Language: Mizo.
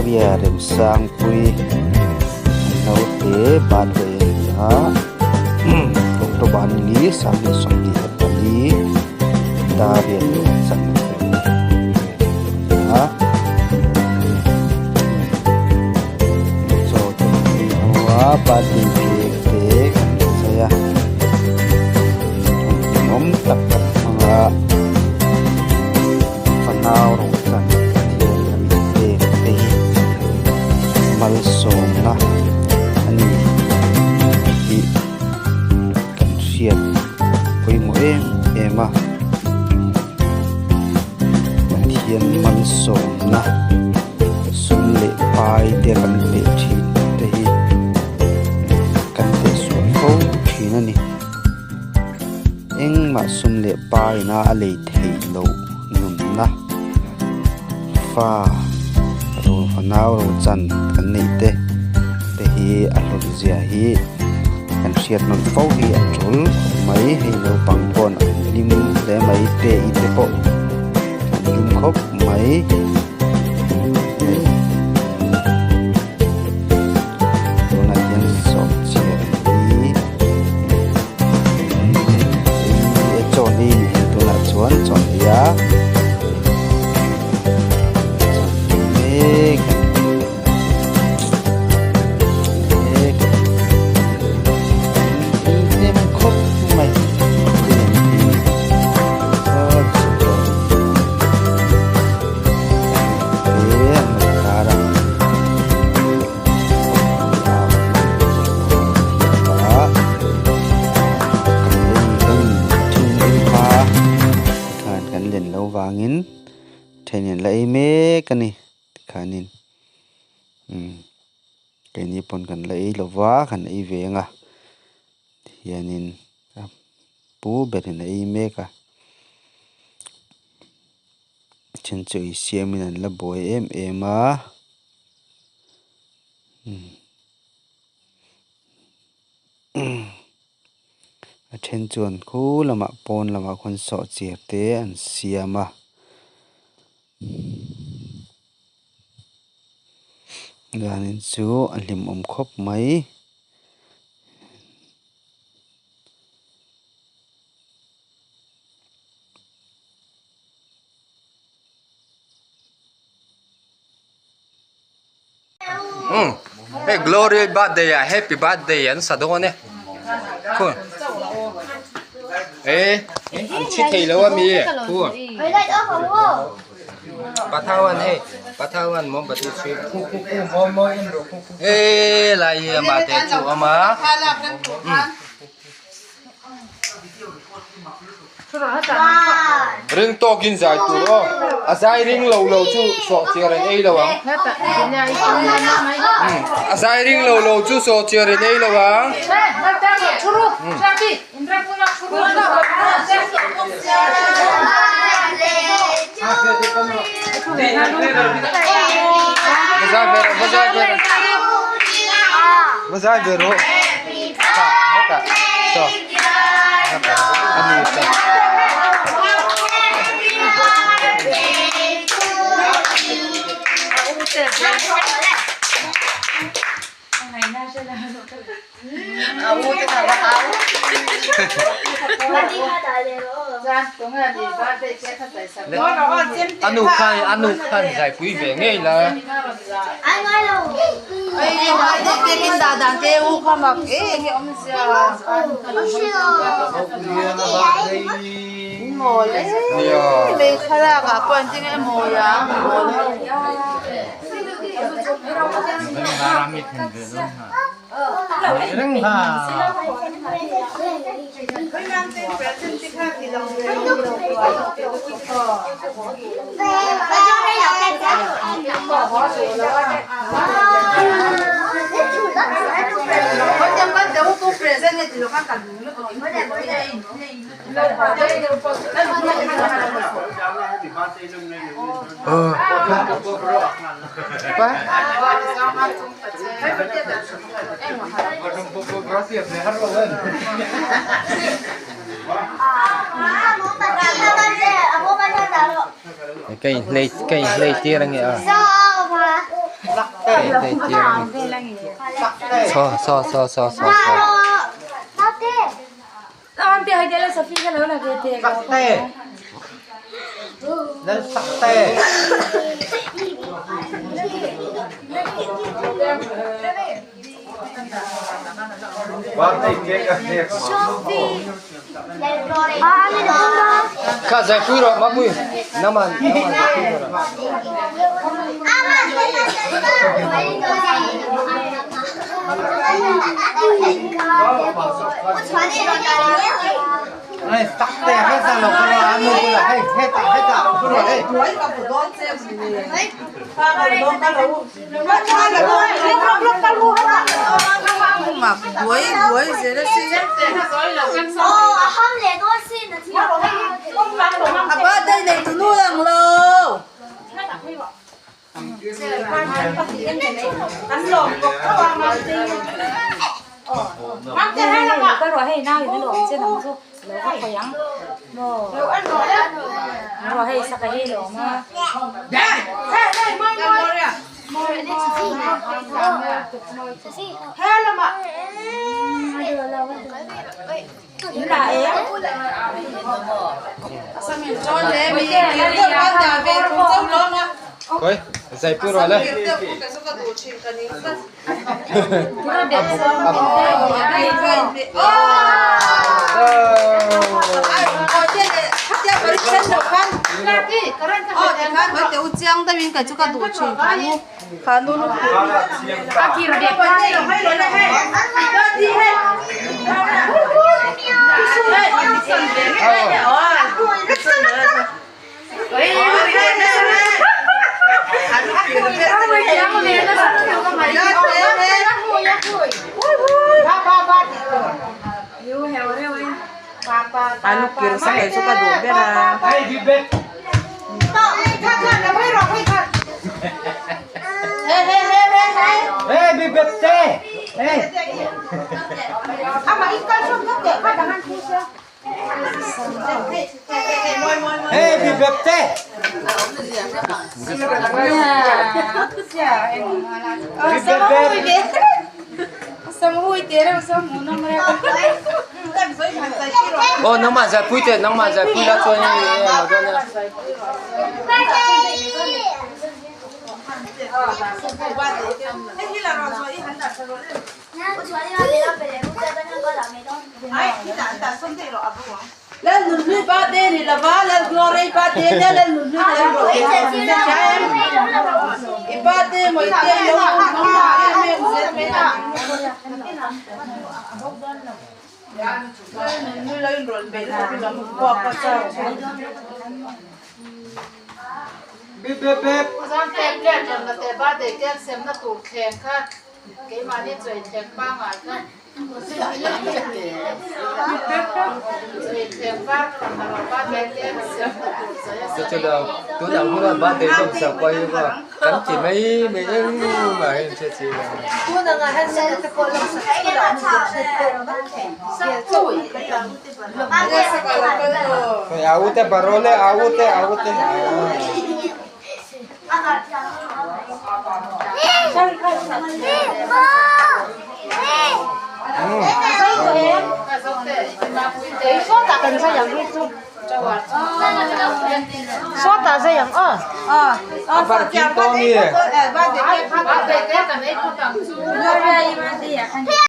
Gloria Remsangpui naute birthday a ni a October ni 24 dar riat leh chanve a chaw te kan ei ho a birthday cake te kan chei a hlimawm tak kan hmang a fanau rawng chan Pathian a min pek te hi malsawmna a ni tih kan hriat pawimawh em em a Pathian malsawmna sum leh pai te kan teh thin te hi kan teh sual fo thin a ni engmah sum leh paina a lei theih loh nunna fa ro fanau ro chan kan neih te te hi a hlawt zia hi kan hriat nawn fo hi a tul khawp mai hei naupang paw'n an hlim hle mai te i te pawh an hlim khawp mai hei tunah hian sawhchiar hi chaw ni ni tunah chuan chaw ni a chaw ni mek mek hnem khawp mai te an lo tar a. Kan len loh vangin then in la ei mek a ni tikhanin umm keini pawn kan la ei lova kan ei ve ang a tihianin pu berin a ei mek a. Then chu ei siamin an la buai em em a a then chuan khu lamah pawn lamah khuan sawhchiar te an siam a zanin chu a hlimawm khawp mai. Hei glory birthday ah happy birthday an sa dawn e khu e an thi thei lo ami khu pathawan hei pathawan mombati chhui e lai hi ama te chu awm a. Ring tawkin zai tur aw. A zai ring lo lo chu sawhchiar an ei lo ang. A zai ring lo lo chu sawhchiar an ei lo ang. Va zai ve rawh, va zai ve rawh. Va zai ve rawh. Tah hetah saw hetah a nu saw. A nu khan a nu khan zaipui ve ngei la. Ka inhlei ka inhlei tir ange a. te tir a ni saw saw saw saw saw saw. Kha zai pui rawh mapui naman naman zai pui rawh. Koi zai pui rawh le. Aw nangmah zai pui teh nangmah zai pui la chuan in lo dawn nia. Tunah hunah birthday lawm sak pawh hi maw kan ti mai mai eng mah hi an hre chi lo.